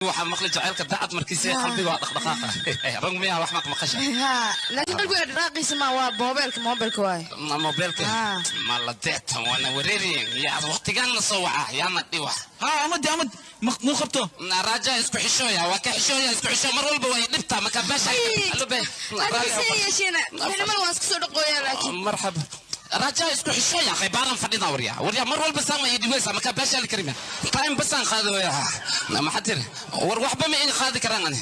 Waxaa maqli jacaylka dacad markiisa qalbiga waa dhaqdhaqaaqa, rag miyaa wax maqmaqasha? Laakiin qalbiga dhaqdhaqaaqiisa ma waa moobeelka, moobeelka waaye. Moobeelka ma la deetan waana wareeriyen yaa waqtigan la soo waca yaana dhiwa. Ha amadi amad muu qabto. Raaja isku xishooya, waa ka xishooya, isku xishoo mar walba way dhibtaa marka beesha. Hadda yeeshiina xilimal waan isku soo dhaqooyaa laakiin. Marxaba raja, isku xishooya qaybaaran fadhida warya warya mar walba saan way dhibaysaa marka beesha la karima time basaan qaadooya. Maxaa tiri? War waxba ma ii qaadi karaan ani.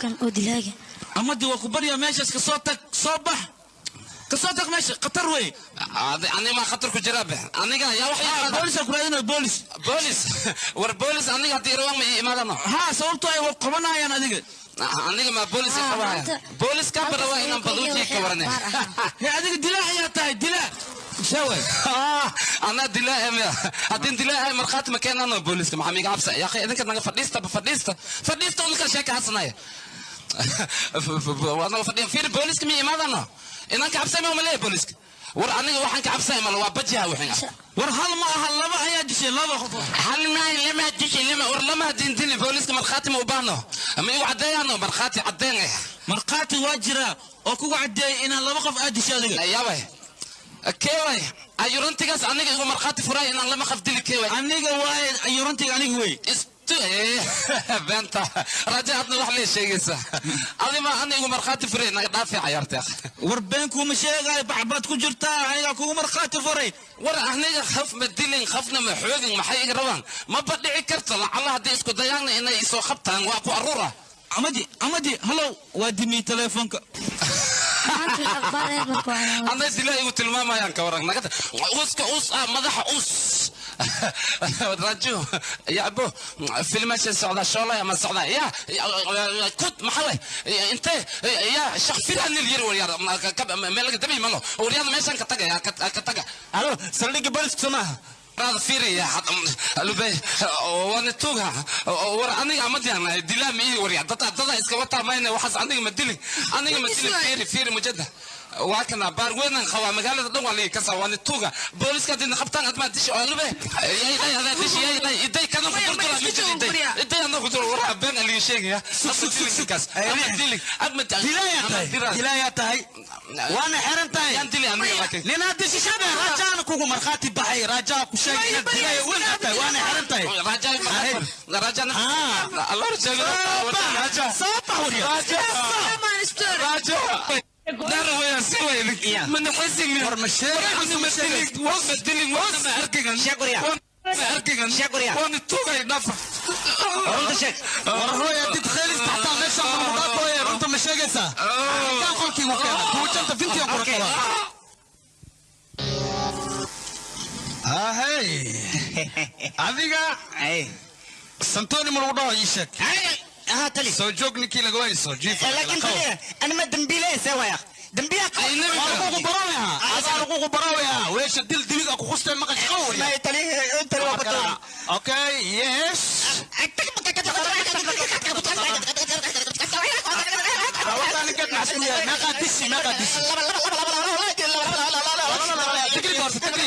Kan oo dilaaga. Amadi, waa ku baryaa, meeshaas ka soo tag, soo bax, ka soo tag meesha, khatar wey. Aniga maa khatar ku jiraa be? Aniga yaa wax? Boolisaa ku raadinayo, boolis. Boolis? War boolis aniga haddii rawaan ma ii imaadano. Ha, sababtoo ay waa qabanayaan adiga. Aniga ma boolis ay qabahaya? Boolis ka barawaa inaan baduujiya ka warane. He, adiga dilaa ayaa tahay, dilaa shaway. Anaa dilaa miya? Haddii dilaa markhaati ma keenano booliska, maxaa miiga cabsa? Yaa akhi, idinka naga fadhiista, fadhiista, fadhiista, unka sheeka hasanaya waa naga fadhiya. Fiir, booliska mi imaadano inaan ka cabsay ma umaleeya booliska? War aniga waxaan ka cabsay malo waa bajiha wixin. War hal ma aha, laba ayaa dishay, laba qof. Hal ma lama dishay, lama war lama dindili. Booliska markhaati ma u baahno, ma igu caddeeyaano markhaati caddeen eh? Markhaati waa jiraa oo kugu caddeeyay inaan laba qof aad dishay adiga. Yaabay, keeway ayurantigaas aniga igu markhaati furay inaan lama qof dili? Keeway? Aniga waaye ayurantiga, aniga wey. Beenta raja, adna wax lee sheegaysaa adima ana igu markhaati furay, naga dhaafi cayaarteeq. War been kuuma sheegaayo, baxbaad ku jirtaa, anigaa kugu markhaati furay. War aniga khaf ma dilin, khafna ma xoogin, maxay iga rabaan? Maba dhici karto, lacala haddii isku dayaanna inay isoo qabtaan waa ku aruura. Amadi, amadi, hallow, waa dimiyey teleefonka. Anay dilaa igu tilmaamayaan ka waran? Naga uska us ah madaxa us rajo ya abo filmasha socda shoolay ama socda ya kut maxaa way intee ya shaqfiran nil yiri waryaar meel laga dabi malo waryaar meeshan ka taga ya ka taga. Alo, saldhigga booliska soo maaha? Raad fiiri ya lube waana tuuga. War aniga ama diyaanahay dilaa ma ii warya? Dada dada iska wataa mayne waxaas, aniga ma dilin, aniga ma dilin. Fiiri, fiiri mujada waa kana baar weynan qabaa, magaalada dhan waa lii kasa, waana tuuga. Booliska hadii qabtaan admaa dishi oo lube yaay dishi yaay iday kana ku durdura ma dilin iday iday ana ku dur waraa been alii sheegaya ama dilinkaas ama dilin ama dilaayaa tahay, dilaayaa tahay, waana xiran tahay. Yaan dili aniga laakiin? Ninaad dishishada raajaana kugu markhaati baxay, raajaa ku sheegay inaad dilaaya weyn aad tahay, waana xiran tahay. Raja, raja, Allah raja, raja. Soo bax warya. Raja dar weya si way ma naxasin. War ma sheegay? Ma dilin, ma dilin, ma arkigan, ma arkigan, waana tugay dhafa. Runta sheeg. War hooya did khaylis taxtaa meesha marmudaadooya, runta ma sheegaysaa? Kaan qolkii ku keena kuujanta fintiga ku rakaba. Ahey, adiga santoni ma lagu dhaho? Ii sheeg. ها تلي soo joog ninkii laga wayso jiif. لكن تلي انا ما دمبيله سوا يا دمبيله. lagugu barawaya, adaa lagugu barawaya weesha dil dibiga ku khustay maqash qawriya. ما تلي انت لو بطل. Okay, yes. Rawada ninkaad maxaa yahay? Meeqaa dishi, meeqaa dishi? Tigri goorta tigri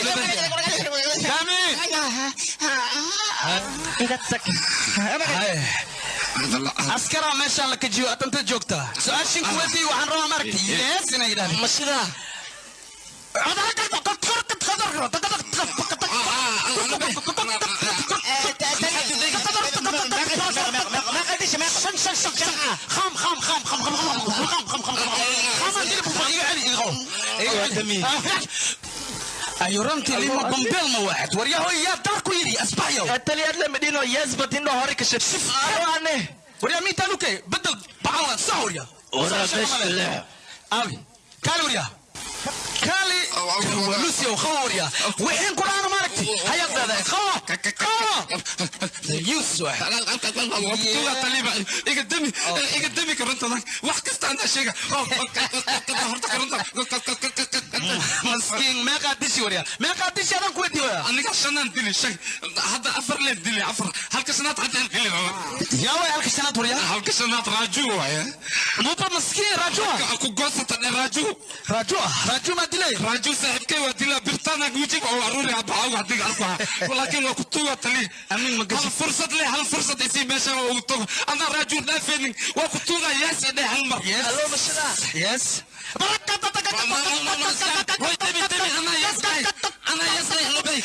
Kami. Askara meeshaan la kajiyo atanta joogtaa su-aashin kuweydiiy waxaan rabaa maaragtay yes inay yidhahdeen. Ma sidaa? خام خام خام خام خام خام خام خام خام خام. ayurantii lima bambeel ma waaxid waryahoy yaa daar ku yidhi asbaxyow. تلي ادلم مدينه يثبت انه هوريك الشف ane waryaa miitaanuke bedel bacawan sax warya. Abi kaali waryaa, kaali lusiow qawa waryaa, wixiin ku dhahana maaragti hayaad leedahay, qawa qawa yus. Tuuga taliba iga dami, iga dami korontada, wax kasta anaa sheega horta koronta. Maskiin, meeqaa dishi waryaa, meeqaa dishi adan ku weydiiy waryaa? Aniga shanaan dili, shan hadda, afar leen dili, afar, halka shanaad haddaan dili. Yaa way halka shanaad waryaa? Halka shanaad raaju waaye. Muba maskiin raajua ku goosata dhe raaju. Raajua, raaju maa dilay? Raaju saaxiibkay waa dilaa, birtana wejiga oo aruuri abaxawga hadiga arku laakiin waa ku ku tuuga tali Amin ma gasho. Hal fursad leh hal fursad isii meeshaan waa ugu tago anaa raajuun dhaafeenin waa ku tuuga yes idhe hal mar Yes. Allo mashada Yes. Hoy demi demi anaa yes dhahay anaa yes dhahay lubay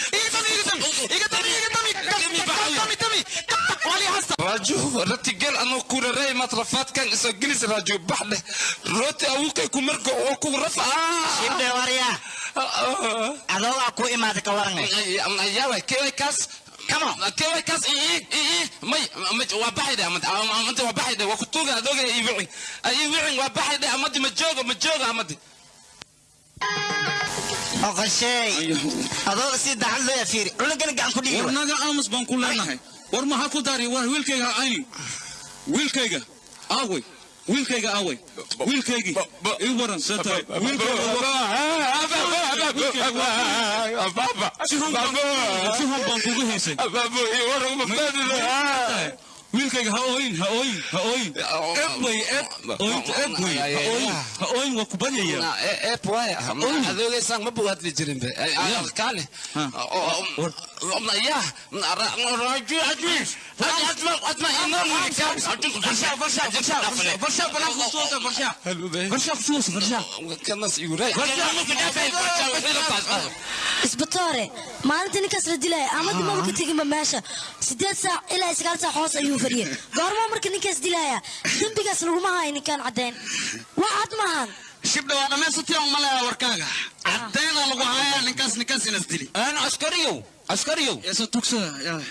Iga dami iga dami iga dami iga dami dami dami wali hasta. Raju ratigel anoo kuuraray matrafaadkan isoo gelis raju baxdhe rooti awukay ku marka oo ku rafa Shibde warya. Adoo ku imaada ka waran. Yawa kewa kaas. Come on. Kewa kaas ii may waa baxayde amad amad waa baxayde waa ku tuuga adooga ii wicin ii wicin waa baxayde amadi ma joogo ma joogo amadi. Oqoshay. Adoo si daxal loo fiiri. Cunugan gacan ku dhigi. War naga aamus baan ku leenahay. War maxaa ku dari war wiilkayga ayni. Wiilkayga aaway. Wiilkayga aaway. Wiilkaygi ii waran sata. Wiilkayga si xun baan kugu heesay. Wiilkayga ha ooyin ha ooyin ha ooyin. Eeb way eeb ooyinta eeb way ha ooyin ha ooyin waa ku baryaya. Eeb waay adoogaysan ma buu hadli jirin be kaale ya raju ajiis asma Farshaa banaan ku soo farshaa. Farshaa ku soo farshaa. Kanas igu ray. Isbatoore maalinta ninkaas la dilaya amadi maba ka teginba meesha 8 saac ilaa 9 saac hoos ayuu fadhiyay goorma marka ninkaas dilaya dembigaas laguma hayo ninkaan caddeyn wax cad maahan. Shibda waa dhammaysatay oo malaya warkaaga. Caddeyn lagu hayaa ninkaas ninkaas inas dili. Aan askariyow askariyow. Yeeso tugsada yaa.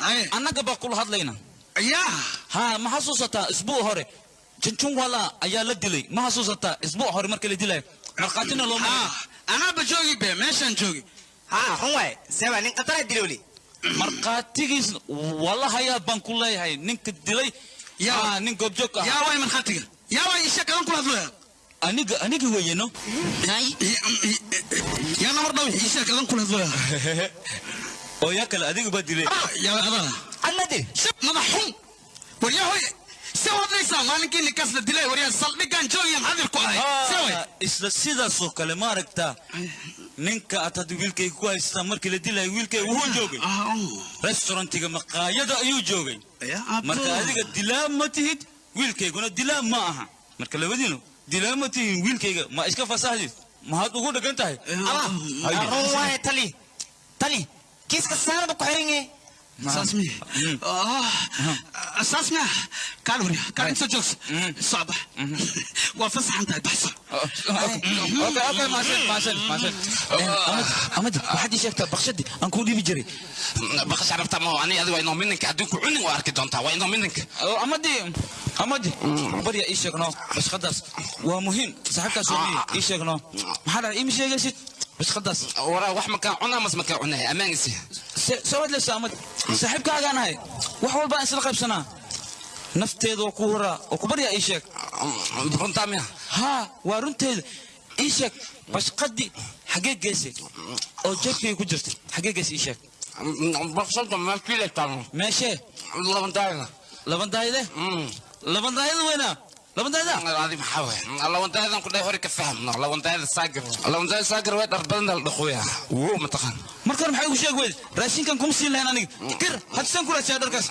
Ay annaga baa kula hadlayna. Yaa. Ha ma xasuusataa isbuuc hore Jinjun wala ayaa la dilay ma xasuusataa isbuuc hore markii la dilay markhaatina looma. Anaa ba joogi be meeshaan joogi. Ha run waay sewa nin qatar dilowli. Markhaatigiis wala hayaa baan ku leeyahay ninka dilay yaa nin goobjoog ah. Yaa waay markhaatiga. Yaa waay isha kalan kula hadlaya. Aniga aniga weeyano. Yaa namar dhaw isha kalan kula hadlaya. Oo yaa kale adiga baa dilay. Yaa adaa. Anna dil. Shab madax xun. War yaa hoy. Soo hadlaysaa maalinkii ninkaas la dilay war yaa saldhigan joogiyan xadir ku ahay. Soo isla sidaas oo kale ma aragtaa ninka aad hadda wiilkayga ku haystaa markii la dilay wiilkayga wuxuu joogay restaurantiga maqaayada ayuu joogay. Marka adiga dilaa ma tihid wiilkayguna dilaa ma aha. Marka labadiinu dilaa ma tihin wiilkayga ma iska fasaxdid maxaad ugu dhagan tahay. Run waay tali tali kiiska saarba ku xiran yahay. Saas miya saas miya kaal warya kaal inta joogso socda waa fasaxan tahay baxso. Okay okay maashan maashan maashan. Amad waxaad ii sheegtaa baqshadii aan kuu dhiibi jiray. Baqash arabta ma ani adiga waa inoo mininka adduunku cunin waa arki doontaa waa inoo mininka. Amadi amadi barya ii sheegno bashqadaas waa muhiim saaxiibkaas waa ii sheegno maxaa dhacay iima sheegaysid bashqadaas. Waraa wax makaa cunaa mas makaa cunahay ammaan isi. Soo hadlaysa amad saaxiibkaagaan ahay wax walba aan isla qaybsanaa nafteeda waa ku waraa oo ku baryaa ii sheeg. Runtaa miya? Haa waa runteeda ii sheeg bashqadii xaggee geysay oo jeebkayga ku jirtay xaggee geysay ii sheeg. Baqshada meeshiiletaan. Meeshee? Labandaayada. Labandaayade? Labandaayada weynaa labandaayada? Adi maxaa waay labandaayadan ku dhahay hore ka fahamno labandaayada saagir labandaayada saagir way dhar badan la dhaqooya wuu mataqaan. Marka hore maxay ugu sheegi weyday raashinkan kuma siin lahayn aniga kir hadisaan ku raadsiyaa dharkaas.